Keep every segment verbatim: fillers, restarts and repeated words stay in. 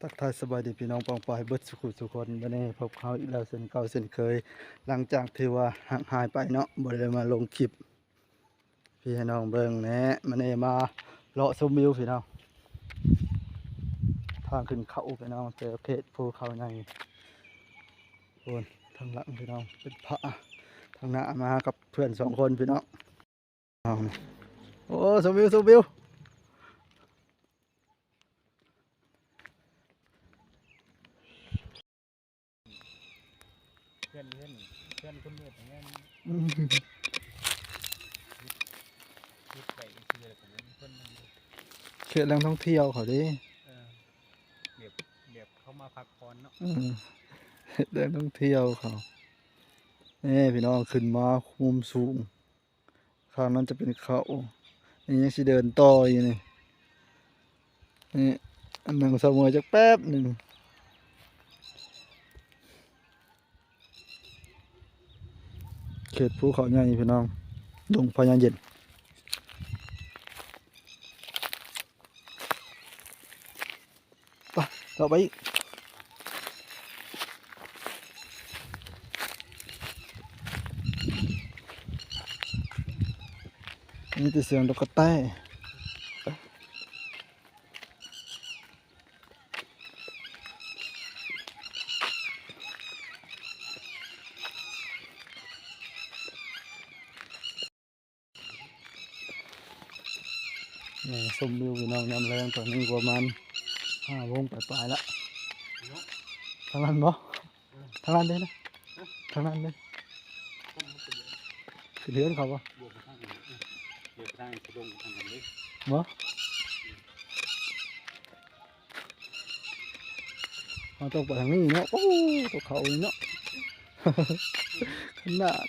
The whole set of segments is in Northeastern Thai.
ทักทายสบายดีพี่น้องปองปายเบิดสุขุสุคน วันนี้พบเขาอีกแล้วเช่นเก่าเช่นเคย หลังจากที่ว่าห่างหายไปเนาะ บ่ได้มาลงคลิป พี่ให้น้องเบิ่งแหน่ มื้อนี้มาเลาะชมวิวพี่น้อง ทางขึ้นเขาพี่น้อง แต่เขตภูเขาใหญ่ โอ้ย ทางหลังพี่น้อง เป็นพระ ทางหน้ามากับเพื่อนสองคนพี่น้อง เอา โอ้ ชมวิว ชมวิว เพื่อนเพื่อนเพื่อนคนเดียวกัน อืม คิดไปคืออะไรผมเป็นเพื่อนมันอยู่ เขตแหล่งท่องเที่ยวเขาเด้ เออ แบบแบบเขามาพักผ่อนเนาะ อืม เขตแหล่งท่องเที่ยวเขา นี่พี่น้อง ขึ้นมามุมสูง ข้างนั้นจะเป็นเขา นี่ยังสิเดินต่ออยู่นี่ นี่ อันนั่งเซาเมื่อยจักแป๊บหนึ่ง เขตภูเขาใหญ่พี่น้อง ดงพญาเย็น ไป ต่อไปอีก มีแต่เสียงนกกระแต นี่ชมวิวพี่น้องยามแลง ตอนนี้ประมาณห้าโมงปลายๆละ ทางนั้นบ่ ทางนั้นเด้นะ ทางนั้นเด้ ขึ้นเฮือนเขาบ่ เดี๋ยวไปทางอื่น เดี๋ยวไปทางอื่น ไปลงทางนั้นเลย บ่ เราต้องไปทางนี้เนาะ โอ้ ตกเขาเลยเนาะ ขนาด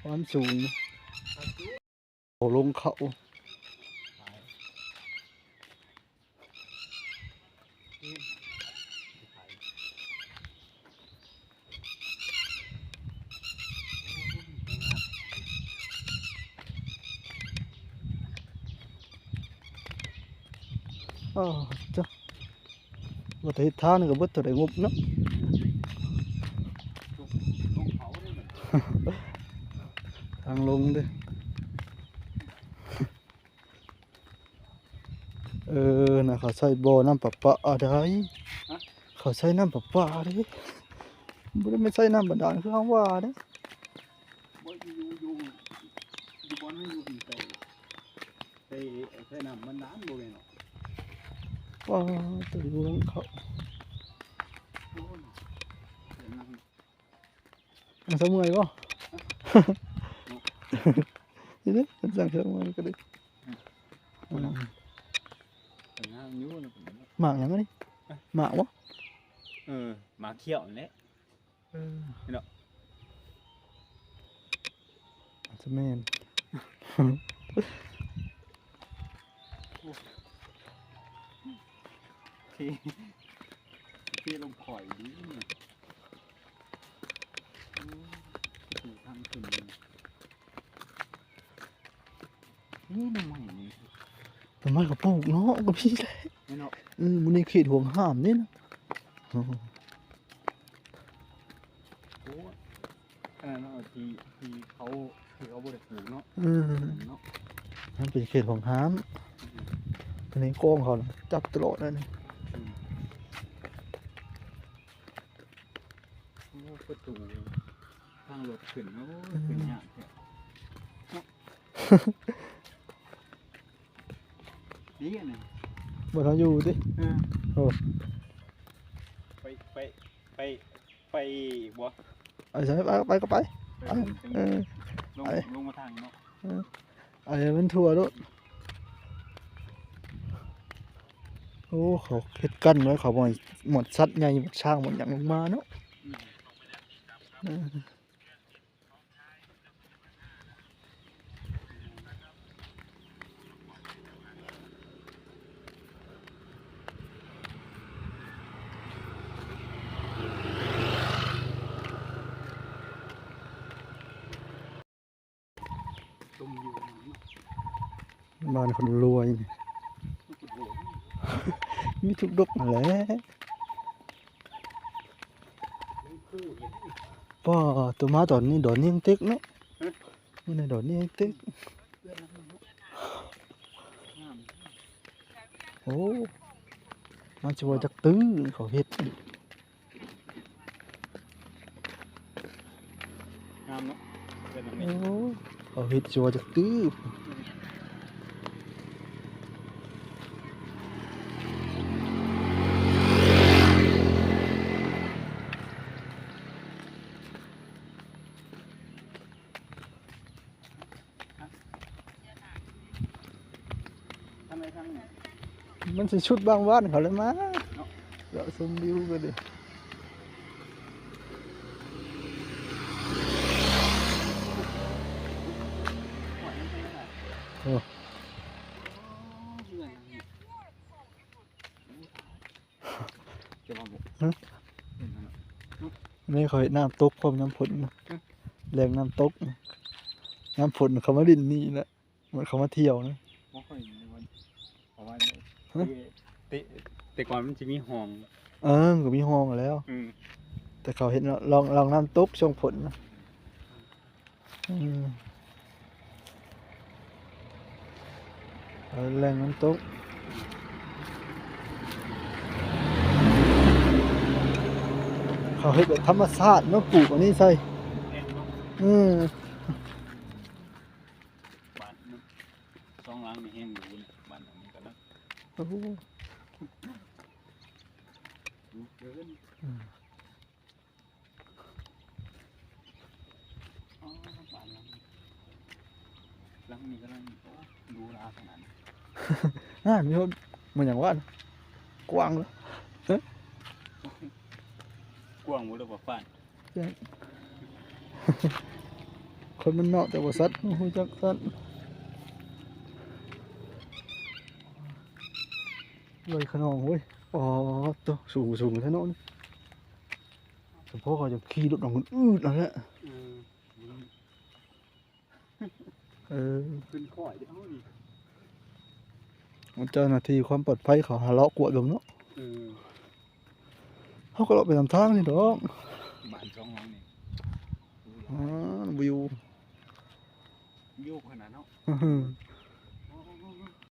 ความสูง เขาลงเขา อ๋อ จ้ะ บ่ได้เฮ็ดทางนี่ก็เบิดเท่าใดงบเนาะ ลงเขาเลย ทางลงเด้อ เออ นะ เขาใส่บ่อน้ำประปาได้ ฮะ เขาใส่น้ำประปาเด้ บ่ได้ไม่ใส่น้ำบาดาลคือเขาว่าเด้ บ่อยู่ อยู่ อยู่บ่อนให้อยู่ดีใจ ใส่ ใส่น้ำบาดาลบ่แม่นหรอก ว้า ตัวอยู่ของเขา โอ้ย เดี๋ยวนะ มันเสมอยบ่ นี่เด้อ มันสั่งเสมอยก็ได้ อืม แต่งามอยู่นะผมว่า หมากหยังอันนี้ ฮะ หมากบ่ เออ หมากเขี้ยวนั่นแหละ เออ นี่เนาะ อาจจะแม่น ที่ ที่ลงข่อยดีเนี่ย โอ้ ประตูทางขึ้นนี่ นี่หน่อไม้นี่ หน่อไม้ก็ปลูกเนาะ ก็มีแหละ นี่เนาะ อืม มันในเขตห่วงห้ามนี่นะ โอ้ โอ้ อันนั้นเนาะ ที่ ที่เขา ที่เขาบ่ได้ปลูกเนาะ อืม เนาะ มันเป็นเขตห่วงห้าม อืม อันนี้กล้องเขานะ จับตลอดเลยนี่ อืม โอ้ ประตูทางรถขึ้น โอ้ อืม ขึ้นยากแท้ นี่อันนี้ บ่ทันอยู่ติ เออ โอ้ ไป ไป ไป ไปบ่ เอาใช่ ไป ไปก็ไป ไป เออ ลง ไป ลงมาทางเนาะ เออ ไอ้มันทั่วโลด โอ้ เขาเฮ็ดกั้นไว้ เขาบ่ให้หมดสัตว์ใหญ่ หมดช้าง หมดหยังลงมาเนาะ อืม เออ บ้านคนรวยนี่ โอ้โห มีทุกดอกนั่นแหละ ป้อ ตัวมาตอนนี้ดอนนี้ยังเต็กเนาะ ฮะ นี่ในดอนนี้ยังเต็ก โอ้ มาสิว่าจักตื้อเขาเฮ็ด งามเนาะ เป็นแบบนี้ โอ้ เขาเฮ็ดสิว่าจักตื้อ ทางไหนทางไหน มันสิชุดบางวันเขาเลยมา เนาะ เลาะชมวิวกันดิ โอ้ จะมาบอก ฮะ เห็นไหม นี่เขาเฮ็ดน้ำตกพร้อมน้ำฝนนะ ฮะ แหล่งน้ำตกนะ น้ำฝนเขามาเล่นนี่แหละ เหมือนเขามาเที่ยวนะ บ่ค่อยมีวัน เอาไว้เลย ฮะ แต่ แต่ก่อนมันจะมีห้อง เออ ก็มีห้องแล้ว อืม แต่เขาเฮ็ดร่อง ร่องน้ำตกช่วงฝนนะ อืม เออ แหล่งน้ำตก เขาเฮ็ดแบบธรรมชาติเนาะ ปลูกอันนี้ใส่ แม่นบ่ อืม บ้านมันสองหลังนี่แฮงอยู่เนี่ย บ้านหลังนี้ก็แล้ว โอ้โห ดูเกิน อืม อ๋อ บ้านหลังนี้ หลังนี้กำลัง โอ้ หรูหราขนาดนั้น อ่า มีคน มันอย่างว่า กว้างเลย กว้างบ่เลยบ่บ้าน ใช่ คนมันเนาะ แต่ว่าสัตว์บ่ฮู้จักสัตว์ เลยขนองเว้ย อ๋อ ตัวสูง สูงแท้เนาะนี่ เฉพาะเขาจะขี่รถออกมันอืดแล้วแหละ เออ เออ ขึ้นค่อยเด้อนี่ เจ้าหน้าที่ความปลอดภัยเขาหาเลาะกวดเบิ่งเนาะ เออ เขาก็เลาะไปตามทางนี่ดอก บ้านสองหลังนี่ อ่า วิว วิวขนาดเนาะ อื้อหือ